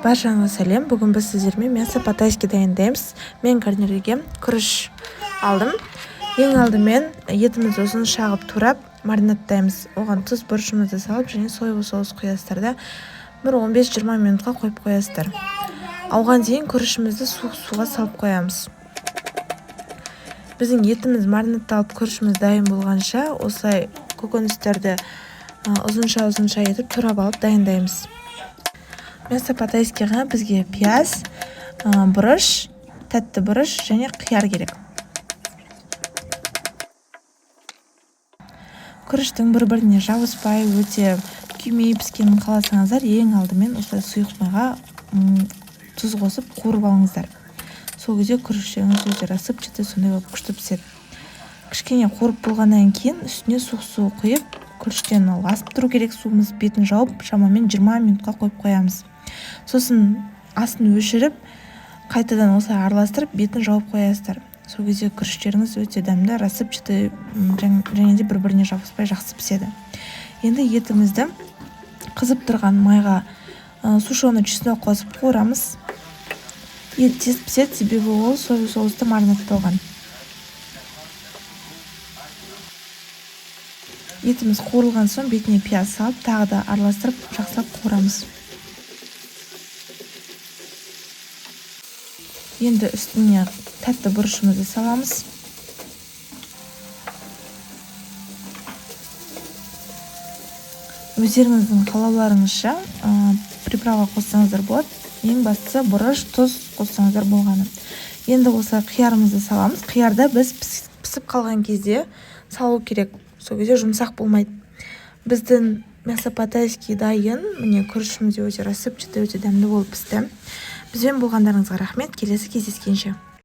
Баршаңызға сәлем. Бүгін біз сіздермен мясо по-тайски дайындаймыз. Мен гарнирге күріш алдым. Ең алдымен етімізді ұзын шағып турап маринадтаймыз. Оған тұз, бұрышымызды салып және соевый соус құясыздар да бір 15-20 минутқа қойып қоясыздар. Оған дейін күрішімізді суық суға салып қоямыз. Біздің етіміз маринадталып, күрішіміз дайын болғанша осылай көкөністерді ұзынша-ұзынша етіп турап алып дайындаймыз. Мясо по-тайскиға бізге пияз, бұрыш, тәтті бұрыш және қияр керек. Күріштің бір-біріне жабыспай, өте күймей піскенін қаласаңыздар, ең алдымен осылай сұйық майға тұз қосып қуырып алыңыздар. Сол кезде күріштеріңіз өте рассыпчатый, сондай болып күшті піседі. Кішкене қуырып болғаннан кейін үстіне суық су құйып, күріштен ол асып тұру керек суымыз, бетін жауып, шамамен 20 минутқа қойып қоямыз. Сосын астын өшіріп, қайтадан осылай араластырып, бетін жауып қоясыздар. Сол кезде күріштеріңіз өте дәмді, рассыпчатый және де бір-біріне жабыспай жақсы піседі. Енді етімізді қызып тұрған майға сушеный чеснок қосып қуырамыз. Ет тез піседі, себебі ол соевый соусты маринадталған. Етіміз қуырылған соң бетіне пияз салып, тағы да араластырып, жақсылап қуырамыз. Енді үстіне тәтті бұрышымызды саламыз. Өздеріңіздің қалауларыңызша приправа қоссаңыздар болады. Ең бастысы бұрыш, тұз қоссаңыздар болғаны. Енді осылай қиярымызды саламыз. Қиярды біз пісіп қалған кезде салу керек. Сол кезде жұмсақ болмайды. Біздің мясо по-тайски дайын. Міне, күрішіміз де өте рассыпчатый, өте дәмді болып пісті. Бізбен болғандарыңызға рахмет. Келесі кездескенше.